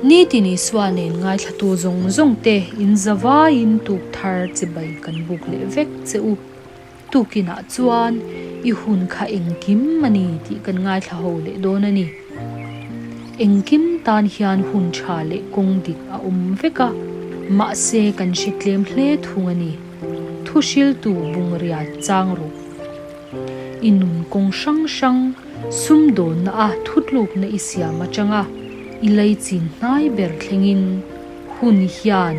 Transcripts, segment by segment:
Nitin Isua nen ngaithlatu zawng zawng te in zavaiin tuk thar chibai kan buk leh vek che u. Tukinah chuan i hun kha engkim a ni tih kan ngaithla ho leh dawn a ni. Engkim tan hian hun tha leh kawng dik a awm vek a, mahse kan hre tlem hle thung a ni. Thuhriltu bungriat chang rawh. I nun kawng hrang hrang sumdawnna a thutlukna i siam atanga i leichin hnai ber thlengin hun hian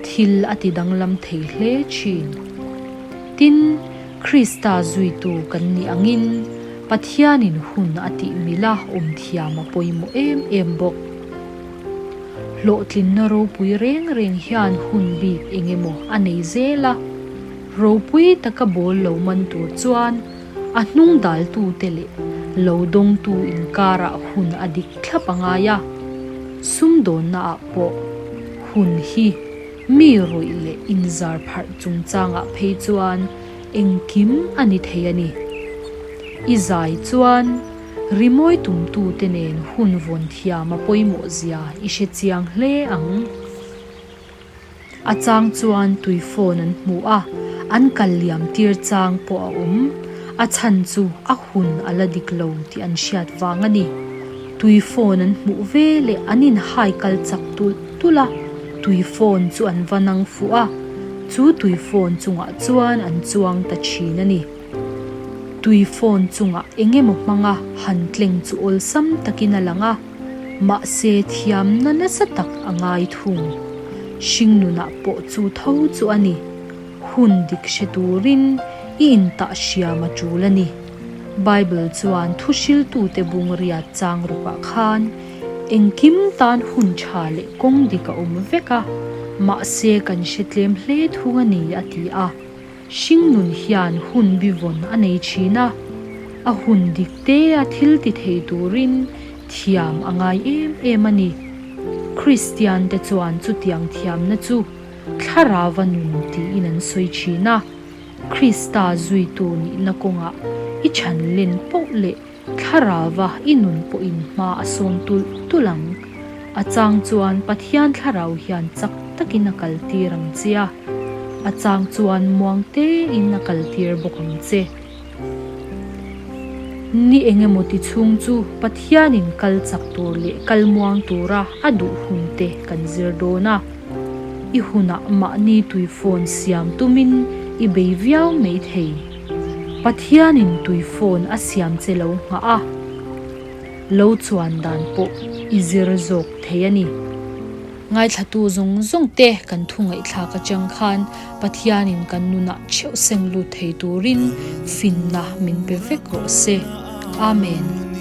thil a ti danglam thei hle thin. Tin, Krista zuitu kan nih angin Pathianin hun a tih mila awm thiam a pawimawh em em bawk. Hlawhtlinna ropui reng reng hian hun bik eng emaw a nei zel a, ropui taka bawl lo man tur chuan a hnung daltute leh lo dawngtu inkarah hun a dik thlap a ngai a, sumdawnnaah pawh hun hi mi rawih leh inzar pharh chungchangah phei chuan engkim a ni thei a ni. I zai chuan rimawi tumtute nen hun vawn thiam a pawimawh zia i hre chiang hle ang. A chang chuan tui phone an hmu a, an kal liam tir chang pawh a awm. A chhan chu a hun a la dik lo tih an hriat vang a ni. Tui phone an hmuh ve leh an inhai kal chak tulh tulh a, tui phone chu an va nang fuh a, chu tui phone chungah chuan an chuang ta thin a ni. Tui phone chungah eng emaw hmanga han tleng chu awlsam takin a lang a. Mahse thiamna nasa tak a ngai thung. Hringnunah pawh chu tho chu a ni. Hun dik hre turin i intah hriam a tul a ni. Bible chuan thuhriltute bung riat chang rukah khan engkim tan hun tha leh kawng dik a awm vek a, mahse kan hre tlem hle thung a ni a ti a. Hringnun hian hun bivawn a nei thin a, a hun dik te a thil ti thei turin thiam a ngai em em a ni. Kristian te chuan chutiang thiamna chu thlarauva nun tiin an sawi thin a, Krista zuitu nihna kawngah i chhan len poh leh Thlarauva i nun pawhin hma a sawn tulh tulh ang. A chang chuan Pathian thlarau hian chak takin a kaltir ang che a, a chang chuan muang tein a kaltir bawk ang che. Ni engemaw ti chhung chu Pathianin kal chak tur leh kal muang tura a duh hun te kan zir dawn a. I hunah mahni tui phone siam tumin i bei viau mai thei. Pathianin tui phone a siam che lo nghah a, lo chuan dan pawh i zir zawk thei a ni. Ngaithlatu zawng zawng te kan thu ngaihthlak atang khan Pathianin kan nunah theuh seng lut thei turin finna min pe vek rawh se. Amen.